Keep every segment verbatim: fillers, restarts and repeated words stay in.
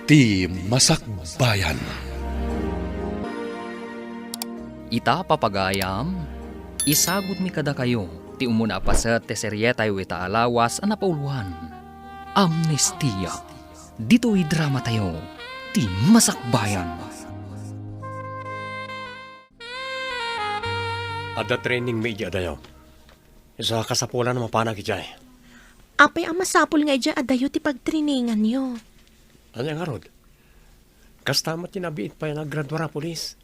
Ti Masakbayan. Ita, papagayam, isagutmi kadakayo ti umuna a paset ti serietayo ita a lawas a napauloan, Amnestia. Ditoy dramatayo, Ti Masakbayan. Adda trainingmi idiay adayo. Isu a kasapulan a mapanak idiay. Apay a masapul nga idiay adayo ti pagtraininganyo? Ania ngarud? Kasta met ti nabiit pay a naggraduar a pulis.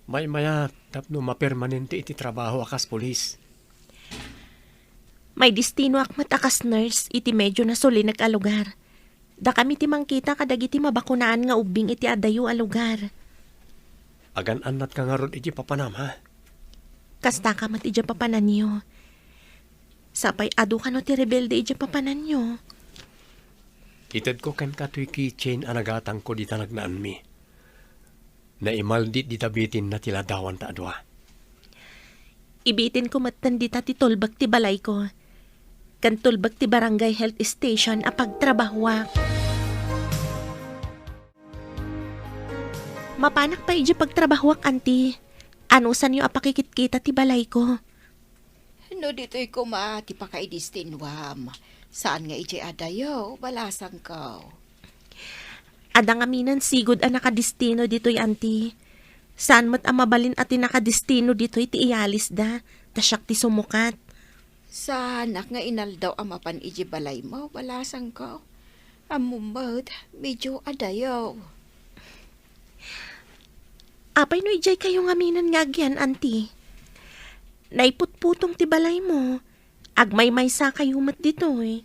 Maymayat tapno mapermanente iti trabaho a kas pulis. Maidistinoak met a kas nurse iti medyo nasulinek a lugar. Dakami ti mangkita kadagiti mabakunaan nga ubbing iti adayo a lugar. Agan-annatka ngarud idiay papanam, ha? Kastaka met idiay papananyo. Sapay adu kano ti rebelde idiay papananyo. Itedko kenka toy keychain a nagatangko dita nagnaanmi. Naimaldit dita bitinna ti ladawanta a dua. Ibitinko metten dita ti tulbek ti balayko. Ken tulbek ti barangay health station a pagtrabahoak. Mapanak pay idiay pagtrabahoak, anti. Anusanyo a pakikitkita ti balayko? No ditoy koma ti pakaidistinoam, saan nga idiay adayo, balasangko. Adda ngamin sigud a nakadistino ditoy, anti. Saan met a mabalin a ti nakadistino ditoy ti iyalisda, ta siak ti sumukat. Saanak nga inaldaw a mapan idiay balaymo, balasangko. Ammom met, medyo adayo. Apay no idiaykayo ngamin nga agyan, anti? Naiputputong ti balaymo. Agmaymaysakayo met ditoy.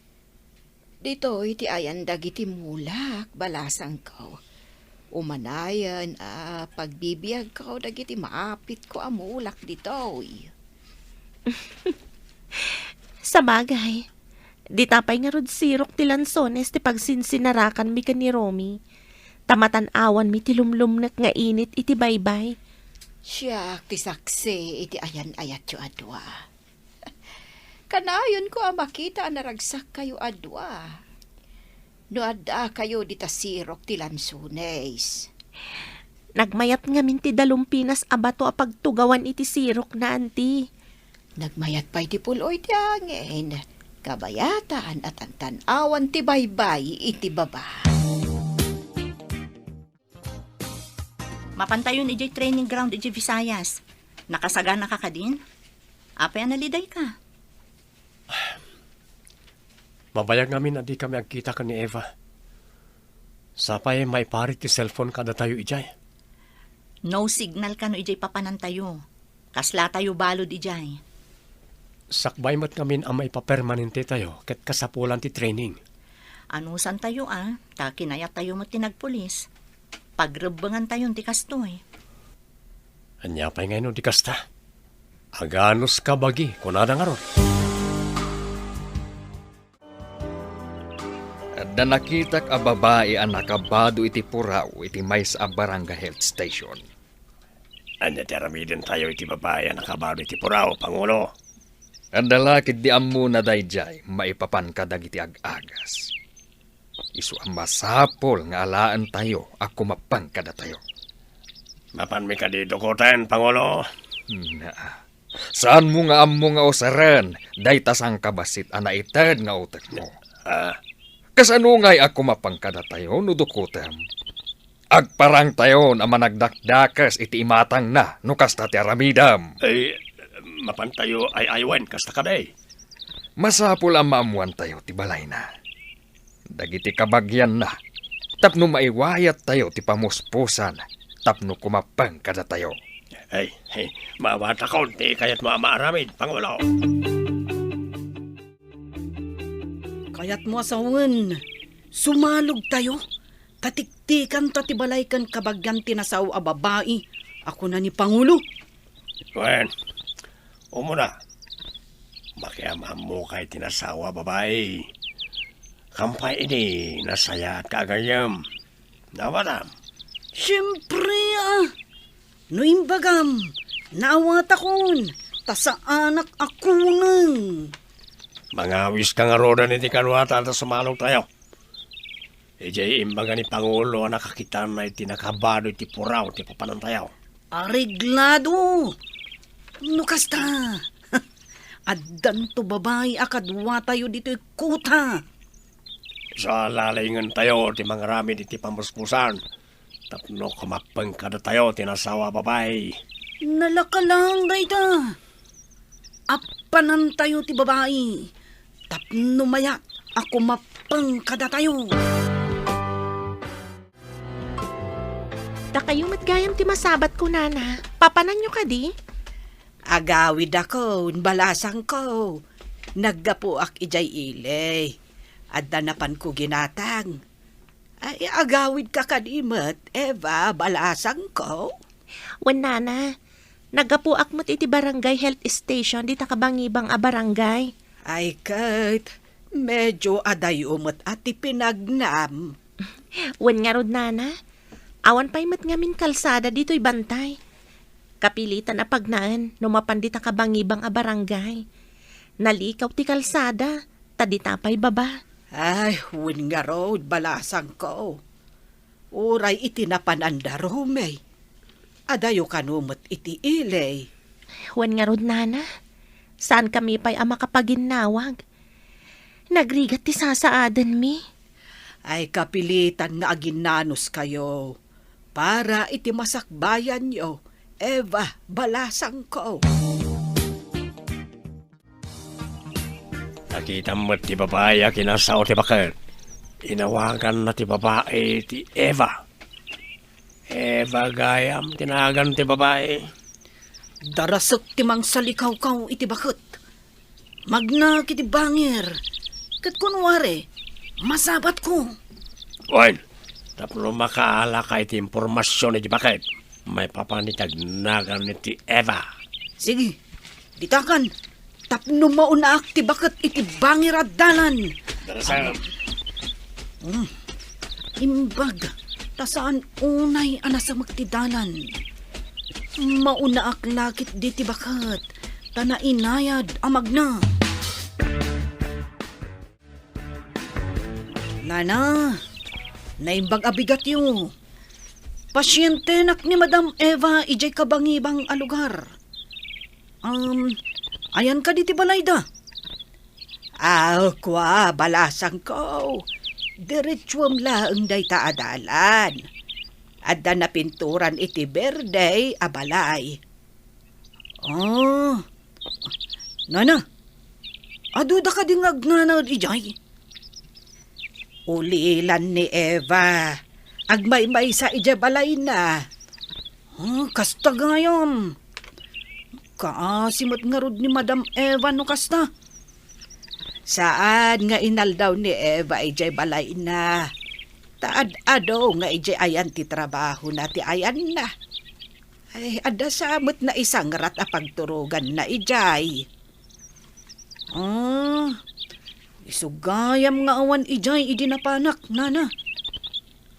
Ditoy ti ayan dagiti mulak, balasangko. Umanayen a pagbibiagko dagiti maapitko a mulak ditoy. Sabagay, dita pay ngarud sirok ti lansones ti pagsinsinarakanmi ken ni Romy. Ta matan-awanmi ti lumlumnek nga init iti baybay. Siak ti saksi iti ayan-ayatyo a dua. Kanayonko a makita a naragsakkayo a dua. No addakayo dita sirok ti lansones. Nagmayat ngamin ti dalumpinas a bato a pagtugawan iti sirokna, anti. Nagmayat pay ti pul-oy ti angin. Kabayatan a tantan-awan ti baybay iti baba. Mapantayon idiay training ground idiay Visayas. Nakasaganaka kadin? Apay a nalidayka? Mabayag ngamin a dikami agkita ken ni Eva. Sapay maiparit ti cellphone kadatayo idiay. No signal kano idiay papanantayo. Kaslatayo balud idiay. Sakbay met ngamin a maipapermanentetayo ket kasapulan ti training. Anusantayo a, ta kinayattayo met ti nagpulis. Pagrebbengantayon ti kastoy. Ania pay ngay no di kasta? Aganus kabagi, kunada ngarud. Adda nakitak a babai a nakabado iti puraw iti maysa a barangay health station. Ania ti aramidentayo iti babai a nakabado iti puraw, Pangulo? Adda la ketdi ammona daydiay maipapan kadagiti ag-agas. Isu a masapul nga alaentayo a kumapan kadatayo. Mapanmi kadi dukoten, Pangulo? Naa. Saanmo nga ammo nga usaren dayta sangkabassit a naited nga utekmo. Ah. Kasano ngay a kumapan kadatayo no dukotem? Agparangtayon a managdakdakes iti imatangna no kasta ti aramidem. Ay, mapantayo ay-aywen kasta kadi. Masapul a maammoantayo ti balayna, dagiti kabagianna, tapno maiwayattayo ti pamuspusan tapno kumapan kadatayo. Ay, ay, maawatakon ti kayatmo a maaramid, Pangulo. Kayatmo a sawen, sumalogtayo, ta tiktikanta ti balay ken kabagian ti nasao a babai a kuna ni Pangulo. Wen, umuna, makiam-ammokay ti nasao a babai. Kampay idi, nasayaat ka agayem. Nawatam. Siempre, a. No imbagam, naawatakon, ta saanak a kuneng. Mangawiska ngaruden iti kaduata ta sumalogtayo. Idiay imbaga ni Pangulo a nakakitanna iti nakabado iti puraw ti papanantayo. Areglado! No kasta, addanto babai a kaduatayo ditoy kuta. Isu a lalingentayo ti mangaramid iti pamuspusan tapno kumappeng kadatayo ti nasawa a babai. Nalaka laeng dayta. Appanantayo ti babai tapno mayat a kumappeng kadatayo. Dakayo met gayam ti masabat, kunana. Papananyo kadi? Agawidakon, balasangko. Naggapuak idiay ili. Adda napanko ginatang. Ay, agawidka kadi met, Eva, balasangko? Wen, nana. Naggapuak met iti barangay health station dita kabangibang a barangay. Ay ket, medyo adayo met a ti pinagnam. Wen ngarud, nana. Awan pay met ngamin kalsada ditoy bantay. Kapilitan a pagnaen no mapan dita kabangibang a barangay. Nalikaw ti kalsada, ta dita pay baba. Ay, wen ngarud, balasangko. Uray iti napananda rumen, adayo kano met iti ili. Wen ngarud, nana, saankami pay a makapaginnawag. Nagrigat ti sasaadenmi. Ay, kapilitan nga aginnanuskayo para iti masakbayanyo, Eva, balasangko. Nakitam met ti babai a kinasao ti baket. Inawaganna ti babai ti Eva. Eva gayam ti nagan ti babai. Darasek ti mangsalikawkaw iti baket. Magnak iti bangir. Ket kunwari, masabatko. Wen, tapno makaalaka iti impormasion iti baket, maipapan iti agnagan iti Eva. Sige, ditakan, tapno maunaak ti baket iti bangir a dalan. Darasem. Mm. Imbag, ta saan unay a nasamek ti dalan. Maunaak la ketdi ti baket, ta nainayad a magna. Nana, naimbag a bigatyo. Pasientenak ni Madam Eva idiay kabangibang a lugar. Um, ayan kadi ti balayda? Aw, kua, balasangko. Diretsuem laeng dayta a dalan. Adda napinturan iti berde a balay. Ah, nana, aduda kadi nga agnanaed idiay? Ulilan ni Eva. Agmaymaysa idiay balayna. Ah, kasta gayam. Kaasi met ngarud ni Madam Eva no kasta. Saan nga inaldaw ni Eva idiay balayna. Ta ad-adu nga idiay ayan ti trabahona ti ayanna. Ay, adda sa met naisangrat a pagturoganna idiay. Ah, isu gayam nga awan idiay idi napanak, nana.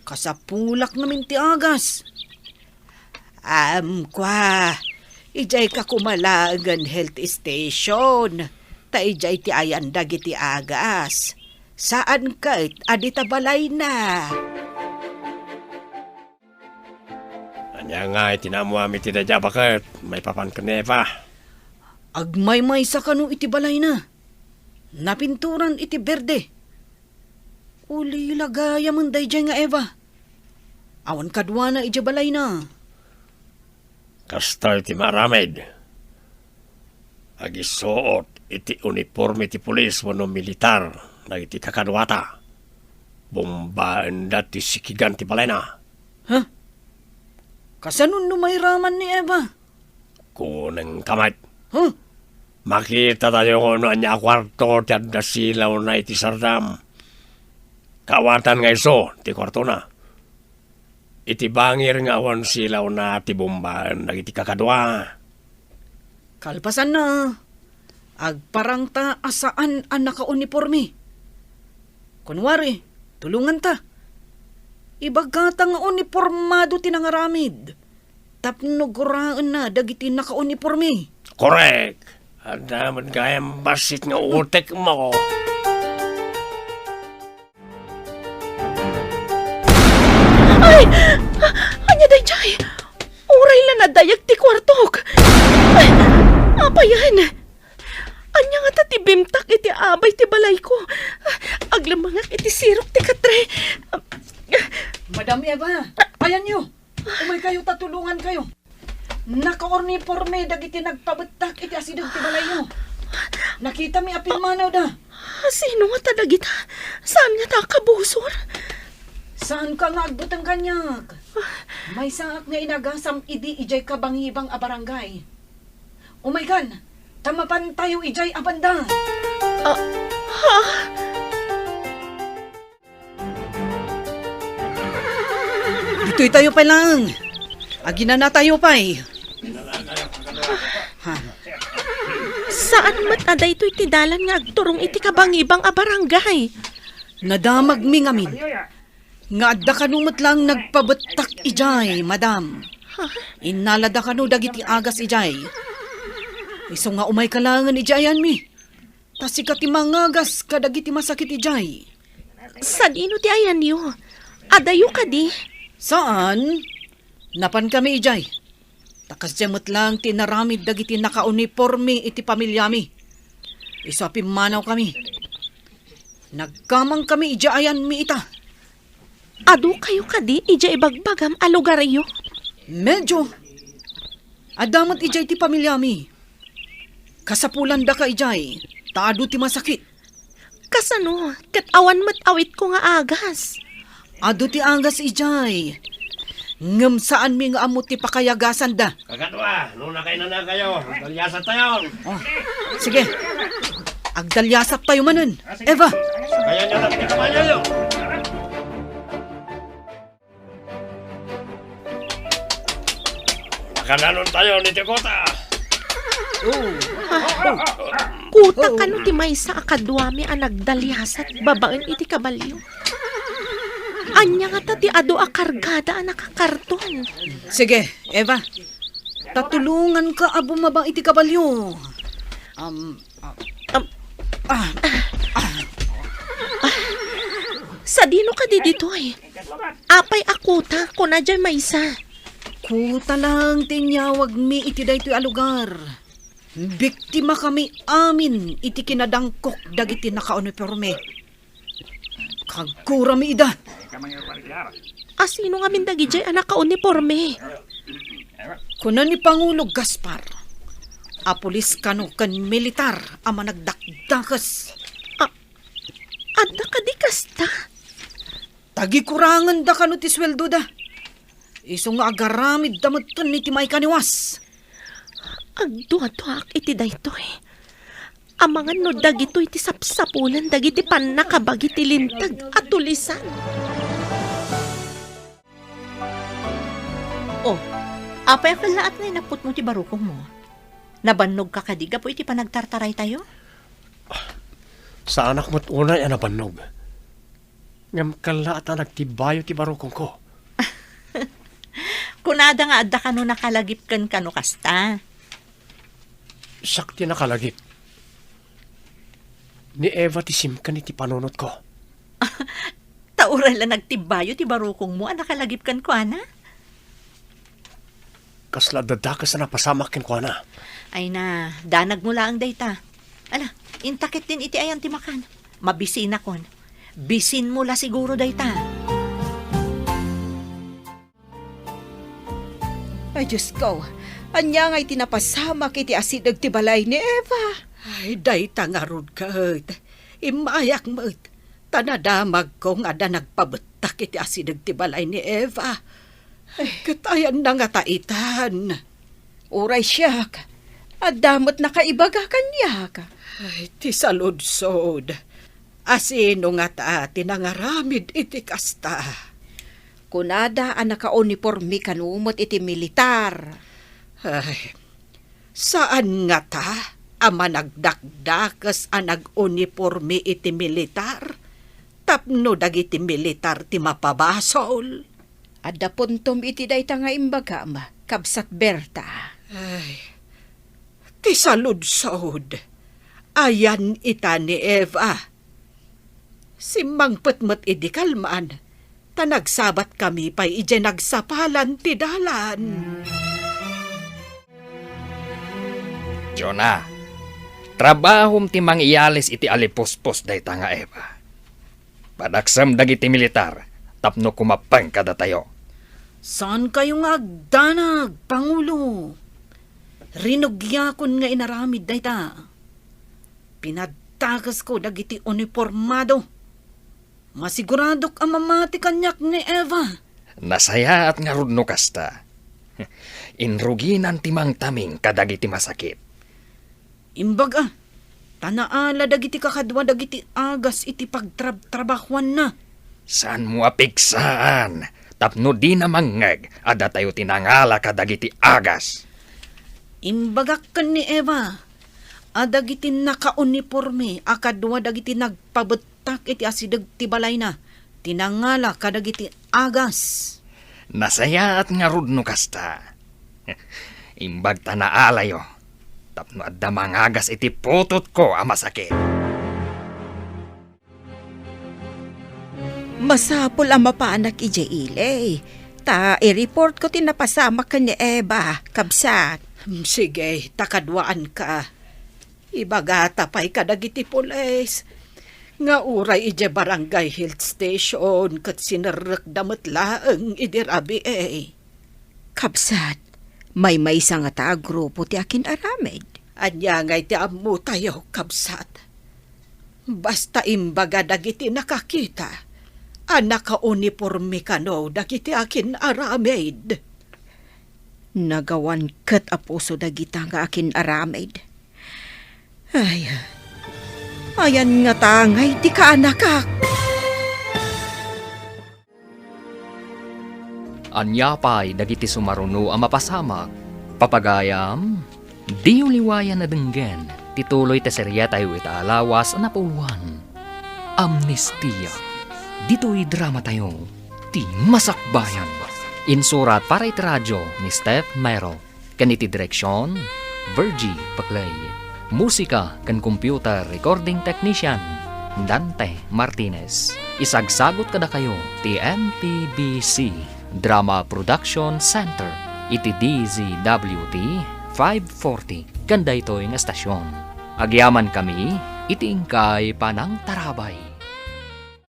Kasapulak ngamin ti agas. Am, kua, idiay ka koma laengen health station, ta idiay ti ayan dagiti agas. Saan ket a dita balayna. Ania nga iti naammoam iti daydiay a baket maipapan ken ni Eva? Agmaymaysa kano iti balayna. Napinturan iti berde. Ulila gayamen daydiay nga Eva. Awan kaduana idiay balayna. Kasta iti maaramid. Agisuot iti uniporme ti pulis wenno militar dagiti kakaduata. Bombaenda ti sikigan ti balayna. Ha? Kasano no mairaman ni Eva? Kunengka met. Ha? Makitatayo no ania a kuarto ti adda silawna iti sardam. Kaawatan nga isu ti kuartona. Iti bangir nga awan silawna ti bombaen dagiti kakadua. Kalpasanna, agparangta a saan a nakauniporme. Kunwari, tulonganta. Ibagata nga unipormado ti nangaramid tapno guraenna dagiti nakauniporme. Korek! Adda met gayam bassit nga utekmo. Madam Eva, ayanyo! Umaykayo ta tulongankayo. Nakauniporme dagiti nagpabettak iti asideg ti balayyo. Nakitami a pimmanawda. Sino ngata dagita? Saan ngata a kabusor? Saanka nga agbuteng kaniak? Maysaak nga inagasam idi idiay kabangibang a barangay. Umaykan, ta mapantayo idiay a banda. Ah, ha? Ditoy tayo pay lang. Aginana tayo pay. Ha? Saan met a daytoy ti dalan nga agturong iti kabangibang a barangay? Nadamagmi ngamin nga adda kano met lang nagpabettak idiay, madam. Ha? Innalada kano dagiti agas idiay. Isu nga umayka laengen idiay ayanmi. Ta sika ti mangagas kadagiti masakit idiay. Sadino ti ayanyo? Adayo kadi? Saan? Napankami idiay. Ta kasdiay met lang ti inaramid dagiti nakauniporme iti pamiliami. Isu a pimmanawkami. Nagkamangkami idiay ayanmi ita. Adukayo kadi idiay ibagbagam a lugaryo? Medyo. Adda met idiay ti pamiliami. Kasapulandaka idiay, ta adu ti masakit. Kasano? Ket awan met awitko nga agas. Adu ti agas idiay. Ngem saanmi nga ammo ti pakayagasanda. Kakadua, no nakainanakayo, agdaliasat tayo. Oh, sige. Agdaliasat tayo manen. Eva. Sakayan nyo na, pagkakabayan nyo. Makananon tayo ni Tikota. Oh. Kuta kano ti maysa a kaduami a nagdaliasat babaen iti kabalio? Ania ngata ti adu a kargada a nakakarton? Sige, Eva. Tatulonganka a bumaba iti kabalio. Um, um, ah, ah. Sadino kadi ditoy? Apay a kuta, kuna diay maysa. Kuta lang ti inyawagmi iti daytoy a lugar. Biktimakami amin iti kinadangkok dagiti nakauniporme. Kagkurami ida. Asino ngamin dagidiay a nakauniporme? Kuna ni Pangulo Gaspar a pulis kano ken militar a managdakdakes. A-, adda kadi kasta? Tagikurangen da kano ti sueldo da. Isu nga agaramid da met ken iti maikaniwas. Agduaduaak iti daytoy. Amangan no dagitoy ti sapsapulan dagiti pannakabagi ti linteg a tulisan. Oh, apay a kellaat nga inapputmo ti barukongmo? Nabannogka kadi gapu iti panagtartaraytayo? Saanak met unay a nabannog. Ngem kellaat a nagtibbayo ti barukongko. Kunada nga adda kano nakalagip ken kano kasta. Siak ti nakalagip. Ni Eva ti simken iti panunotko. Ta uray la nagtibbayo ti barukongmo a nakalagip kenkuana? Kasla adda dakes a napasamak kenkuana. Ay na, danagmo laeng dayta. Ala, inta ketdin iti ayan ti makan. Mabisinakon. Bisinmo la siguro dayta. Ay, Diosko, ania ngay ti napasamak iti asideg ti balay ni Eva? Ay, dayta ngarud ket immayak met, ta nadamagko nga adda nagpabettak iti asideg ti balay ni Eva. Ay, ket ayanna ngata itan? Uray siak, adda met nakaibaga kaniak. Ay, ti saludsod. Asino ngata ti nangaramid iti kasta? Kunada a nakauniporme kano met iti militar. Ay, saan ngata a managdakdakes a nag-uniporme iti militar tapno dagiti militar ti mapabasol? Adda puntom iti dayta nga imbagam, Kabsat Berta. Ay, ti saludsod. Ayan ita ni Eva. Simmangpet met idi kalman, ta nagsabatkami pay idiay nagsapalan ti dalan. Jonah, trabahom ti mangiyalis iti alipuspos dayta nga Eva. Padaksem dagiti militar, tapno kumappeng kadatayo. Saankayo nga agdanag, Pangulo. Rinugiakon nga inaramid dayta. Pinaddakesko dagiti unipormado. Masiguradok a mamati kaniak ni Eva. Nasayaat ngarud no kasta. Inruginan ti mangtaming kadagiti masakit. Imbag a, ta naala dagiti kakadua dagiti agas iti pagtrabtrabahuanna. Saanmo a pigsaan tapno dina mangngeg a datayo ti nangala kadagiti agas. Imbagak ken ni Eva a dagiti nakauniporme a kadua dagiti nagpabettak iti asideg ti balayna ti nangala kadagiti agas. Nasayaat ngarud no kasta. Imbag ta naalayo, tapno adda mangagas iti putotko a masakit. Masapul a mapanak idiay ili, ta i-reportko ti napasamak ken ni Eva, kabsat. Sige, ta kaduaanka. Ibagata pay kadagiti pulis nga uray idiay barangay health station ket sinerrekda met laeng idi rabii. Kabsat, maymaysa ngata a grupo ti akin-aramid. Ania ngay ti ammotayo, kabsat? Basta imbaga dagiti nakakita a nakauniporme kano dagiti akin-aramid. Nagawan ket a puso dagita nga akin-aramid. Ay, ayan ngata ngay ti kaanakak. Ania pay dagiti sumaruno a mapasamak? Papagayam, diyo liwayan a denggen ti tuloy ti seriatayo ita a lawas a napuloan, Amnestia. Ditoy dramatayo, ti Masakbayan. Insurat para iti radio ni Steph Mero. Ken iti direksion, Virgie Paclay. Musika ken computer recording technician, Dante Martinez. Isagsagut kadakayo ti M P B C Drama Production Center iti D Z W T five forty ken daytoy nga estasion. Agyamankami iti inkay panangtarabay.